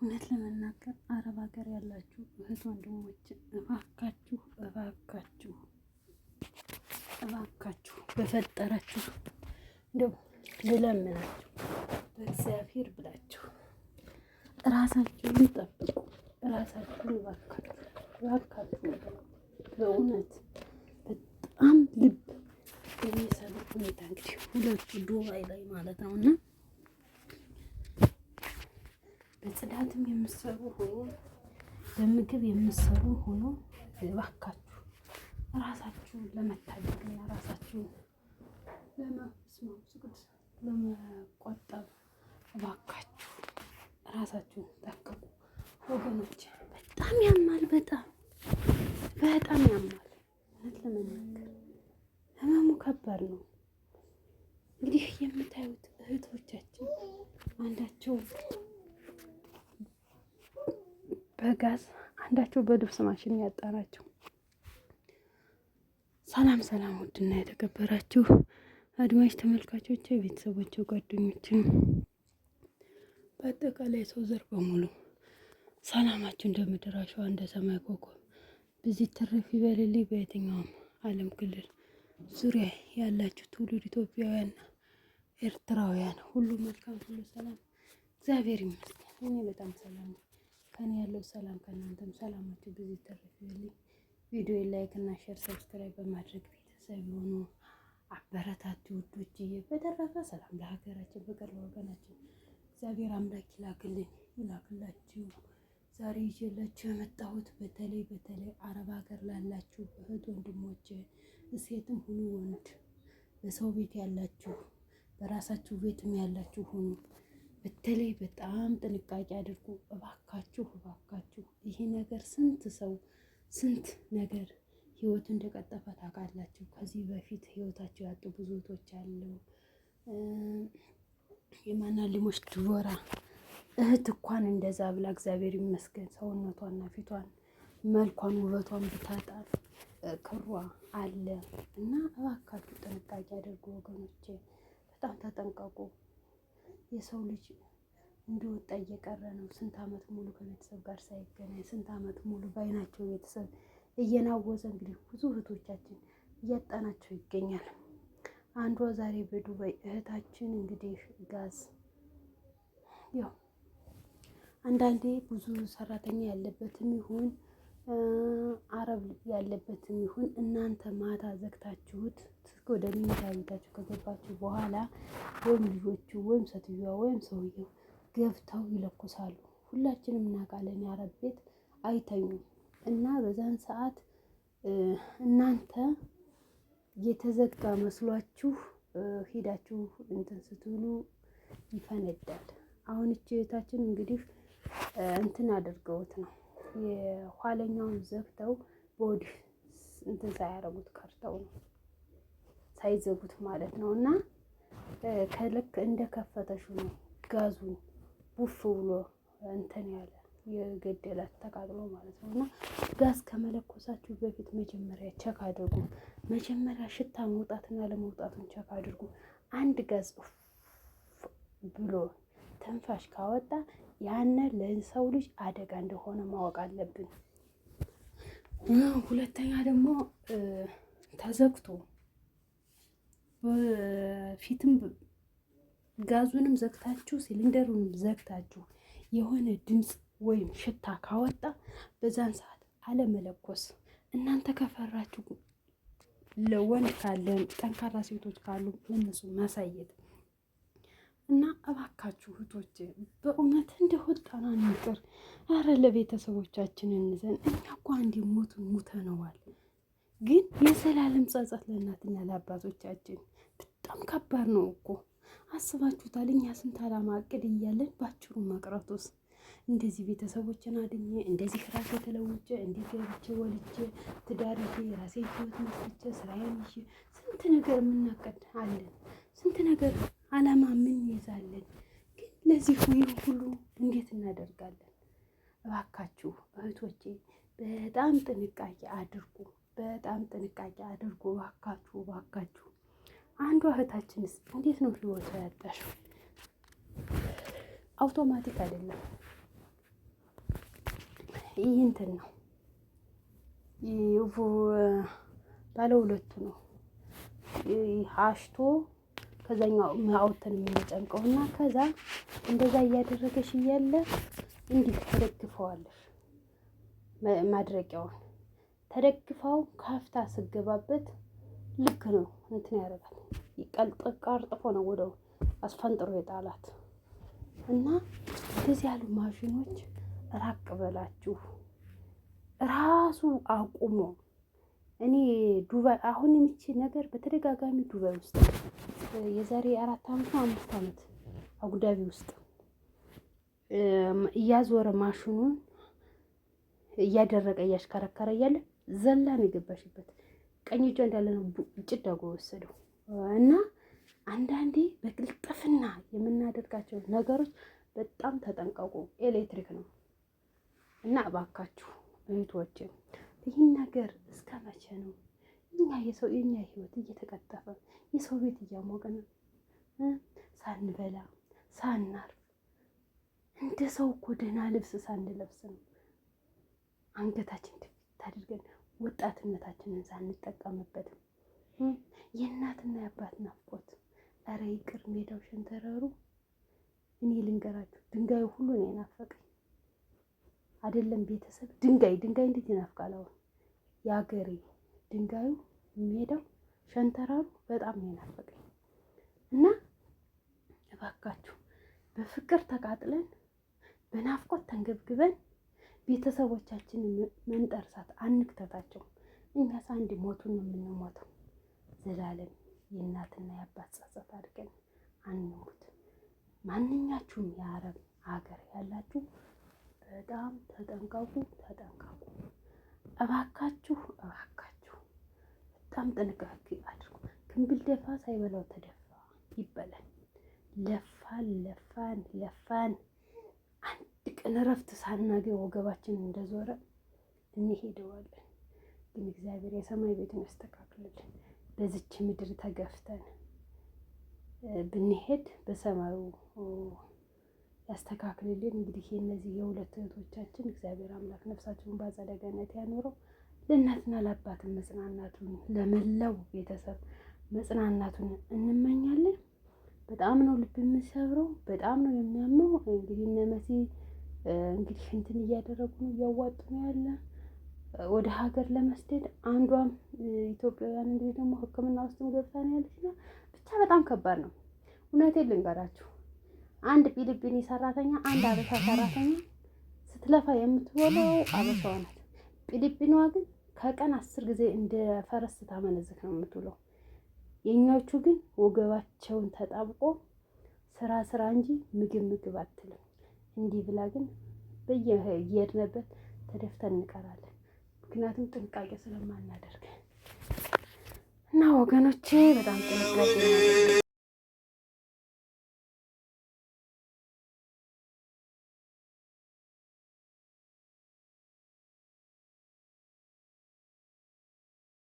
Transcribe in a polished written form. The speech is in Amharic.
እውነት ለመናገር አረብ ሀገር ያላችሁ እህት ወንድሞች፣ እባካችሁ እባካችሁ እባካችሁ በፈጠራችሁ እንደው ልለምናችሁ በእግዚአብሔር ብላችሁ ራሳችሁን ጠብቁ። ራሳችሁን እባካችሁ እባካችሁ በእውነት በጣም ልብ የሚሰብር ሁኔታ እንግዲህ ሁለቱ ዱባይ ላይ ማለት ነው እና በጽዳትም የምትሰሩ ሆኖ በምግብ የምትሰሩ ሆኖ እባካችሁ ራሳችሁን ለመታደግና ራሳችሁን ለመቆጠብ እባካችሁ ራሳችሁን ጠብቁ ወገኖች። በጣም ያማል፣ በጣም በጣም ያማል። እውነት ለመናገር ህመሙ ከባድ ነው። እንግዲህ የምታዩት እህቶቻችን አንዳቸው በጋዝ አንዳቸው በልብስ ማሽን ያጣናቸው። ሰላም ሰላም፣ ውድና የተከበራችሁ አድማጭ ተመልካቾች፣ ቤተሰቦች፣ ጓደኞችን በአጠቃላይ ሰው ዘር በሙሉ ሰላማችሁ እንደ ምድር አሸዋ እንደ ሰማይ ኮከብ በዚህ ትርፍ ይበልልኝ። በየትኛውም ዓለም ክልል ዙሪያ ያላችሁ ትውልድ ኢትዮጵያውያንና ኤርትራውያን ሁሉ መልካም፣ ሁሉ ሰላም፣ እግዚአብሔር ይመስገን። እኔ በጣም ሰላም ነኝ። ከኔ ያለው ሰላም ከእናንተም ሰላማችሁ ብዙ ይተረፍ ይበልኝ። ቪዲዮ like እና share subscribe በማድረግ ቤተሰብ የሆኑ አበረታቱ ውዶችዬ። በተረፈ ሰላም ለሀገራችን፣ ፍቅር ለወገናችን እግዚአብሔር አምላክ ይላክልን ይላክላችሁ። ዛሬ ይዤላችሁ የመጣሁት በተለይ በተለይ አረብ ሀገር ላላችሁ እህት ወንድሞች፣ ሴትም ሁኑ ወንድ፣ በሰው ቤት ያላችሁ በራሳችሁ ቤትም ያላችሁ ሁኑ በተለይ በጣም ጥንቃቄ አድርጉ እባካችሁ እባካችሁ። ይሄ ነገር ስንት ሰው ስንት ነገር ህይወቱ እንደቀጠፈ ታውቃላችሁ። ከዚህ በፊት ህይወታቸው ያጡ ብዙ እህቶች አሉ። የማናሊሞች ድቦራ እህት እንኳን እንደዛ ብላ እግዚአብሔር ይመስገን ሰውነቷና ፊቷን መልኳን ውበቷን ብታጣ ክሯ አለ እና እባካችሁ ጥንቃቄ አድርጉ ወገኖቼ፣ በጣም ተጠንቀቁ። የሰው ልጅ እንደወጣ እየቀረ ነው። ስንት ዓመት ሙሉ ከቤተሰብ ጋር ሳይገናኝ ስንት ዓመት ሙሉ በአይናቸው ቤተሰብ እየናወዘ እንግዲህ ብዙ እህቶቻችን እያጣናቸው ይገኛል። አንዷ ዛሬ በዱባይ እህታችን እንግዲህ ጋዝ ያው አንዳንዴ ብዙ ሰራተኛ ያለበትም ይሁን አረብ ያለበትም ይሁን እናንተ ማታ ዘግታችሁት ወደ መኝታ ቤታችሁ ከገባችሁ በኋላ ወይም ልጆቹ ወይም ሴትዮዋ ወይም ሰውየው ገብተው ይለኩሳሉ። ሁላችንም እናውቃለን፣ የአረብ ቤት አይተኙም እና በዛን ሰዓት እናንተ የተዘጋ መስሏችሁ ሄዳችሁ እንትን ስትሉ ይፈነዳል። አሁን እቺ እህታችን እንግዲህ እንትን አድርገውት ነው የኋለኛውን ዘግተው በወዲህ እንትን ሳያደርጉት ከርተው ነው ሳይዘጉት ማለት ነው። እና ከልክ እንደከፈተሹ ነው ጋዙን ቡፍ ብሎ እንትን ያለ የገደላት ተቃጥሎ ማለት ነው። እና ጋዝ ከመለኮሳችሁ በፊት መጀመሪያ check አድርጉ። መጀመሪያ ሽታ መውጣትና ለመውጣቱን check አድርጉ። አንድ ጋዝ ብሎ ትንፋሽ ካወጣ ያነ ለሰው ልጅ አደጋ እንደሆነ ማወቅ አለብን። ሁለተኛ ደግሞ ተዘግቶ በፊትም ጋዙንም ዘግታችሁ ሲሊንደሩንም ዘግታችሁ የሆነ ድምፅ ወይም ሽታ ካወጣ በዛን ሰዓት አለመለኮስ። እናንተ ከፈራችሁ ለወንድ ካለ ጠንካራ ሴቶች ካሉ ለእነሱ ማሳየት እና እባካችሁ እህቶች በእውነት እንደ ወጣን አንቅር። አረ ለቤተሰቦቻችን እንዘን። እኛ እኮ አንዴ ሞት ሙተነዋል፣ ግን የዘላለም ጸጸት ለእናትና ለአባቶቻችን በጣም ከባድ ነው እኮ አስባችሁታል? እኛ ስንት ዓላማ እቅድ እያለን ባጭሩ መቅረቱስ እንደዚህ ቤተሰቦችን አድኜ እንደዚህ ራሴ ተለውጬ እንዲህ ገብቼ ወልጄ ትዳር ይዤ የራሴን ህይወት መስርቼ ስራዬን ይዤ ስንት ነገር የምናቀድ አለን። ስንት ነገር አላማ ምን ይዛለን። ግን ለዚህ ሁሉ እንዴት እናደርጋለን? እባካችሁ እህቶቼ በጣም ጥንቃቄ አድርጉ። በጣም ጥንቃቄ አድርጉ። እባካችሁ እባካችሁ። አንዷ እህታችንስ እንዴት ነው ህይወቷ ያጣሽው? አውቶማቲክ አይደለም። ይህ እንትን ነው፣ ባለ ሁለቱ ነው አሽቶ ከዛኛው አውጥተን የምንጨምቀው እና ከዛ እንደዛ እያደረገሽ እያለ እንዲህ ተደግፈዋለሽ። ማድረቂያውን ተደግፈው ካፍታ ስገባበት ልክ ነው እንትን ያደርጋል። ቀልጥ ቀርጥፎ ነው ወደው አስፈንጥሮ የጣላት። እና እንደዚህ ያሉ ማሽኖች ራቅ በላችሁ ራሱ አቁሞ እኔ ዱባይ አሁን የሚች ነገር በተደጋጋሚ ዱባይ ውስጥ የዛሬ 4 ዓመት ነው 5 ዓመት አቡዳቢ ውስጥ እያዞረ ማሽኑን እያደረቀ እያሽከረከረ እያለ ዘላ ነው የገባሽበት። ቀኝ እጇ እንዳለ ነው ጭድ አድርጎ ወሰደው። እና አንዳንዴ በቅልጥፍና የምናደርጋቸው ነገሮች በጣም ተጠንቀቁ። ኤሌክትሪክ ነው እና እባካችሁ እህቶቼ ይህን ነገር እስከ መቼ ነው? እኛ የሰው የኛ ህይወት እየተቀጠፈ የሰው ቤት እያሞቅን ሳንበላ ሳናርፍ እንደ ሰው እኮ ደህና ልብስ ሳንለብስ ነው አንገታችን ድፍት አድርገን ወጣትነታችንን ሳንጠቀምበት የእናትና የአባት ናፍቆት። ኧረ ይቅር ሜዳው ሸንተረሩ። እኔ ልንገራችሁ ድንጋዩ ሁሉ ነው የናፈቀኝ። አይደለም ቤተሰብ ድንጋይ ድንጋይ እንዴት ይናፍቃል? አሁን የአገሬ ድንጋዩ ሜዳው ሸንተረሩ በጣም ነው የናፈቀኝ። እና እባካችሁ በፍቅር ተቃጥለን በናፍቆት ተንገብግበን ቤተሰቦቻችንን መንጠርሳት አንክተታቸው። እኛስ አንድ ሞቱን ነው የምንሞተው። ዘላለም የእናትና የአባት ጸጸት አድርገን አንሙት። ማንኛችሁም የአረብ ሀገር ያላችሁ በጣም ተጠንቀቁ፣ ተጠንቀቁ እባካችሁ፣ እባካችሁ በጣም ጥንቃቄ አድርጉ። ክንብል ደፋ ሳይበላው ተደፋ ይበላል። ለፋን ለፋን ለፋን አንድ ቀን እረፍት ሳናገኝ ወገባችን እንደዞረ እንሄደዋለን። ግን እግዚአብሔር የሰማይ ቤቱን ያስተካክልልን። በዚች ምድር ተገፍተን ብንሄድ በሰማዩ ያስተካክልልን። እንግዲህ የእነዚህ የሁለት እህቶቻችን እግዚአብሔር አምላክ ነፍሳቸውን በአጸደ ገነት ያኖረው። ለእናትና ለአባት መጽናናቱን፣ ለመላው ቤተሰብ መጽናናቱን እንመኛለን። በጣም ነው ልብ የሚሰብረው፣ በጣም ነው የሚያመው። እንግዲህ እነ መሲ እንግዲህ እንትን እያደረጉ ነው፣ እያዋጡ ነው ያለ ወደ ሀገር ለመስደድ። አንዷም ኢትዮጵያውያን እንግዲህ ደግሞ ሕክምና ውስጥም ገብታ ነው ያለች። ብቻ በጣም ከባድ ነው። እውነቴን ልንገራችሁ፣ አንድ ፊሊፒኒ ሰራተኛ፣ አንድ አበሻ ሰራተኛ ስትለፋ የምትውለው አበሻዋ ናት። ፊሊፒኒዋ ግን ከቀን 10 ጊዜ እንደ ፈረስ ስታመነዝክ ነው የምትውለው። የእኛዎቹ ግን ወገባቸውን ተጣብቆ ስራ ስራ እንጂ ምግብ ምግብ አትልም። እንዲህ ብላ ግን በየሄድንበት ተደፍተን እንቀራለን። ምክንያቱም ጥንቃቄ ስለማናደርግ እና ወገኖቼ በጣም ጥንቃቄ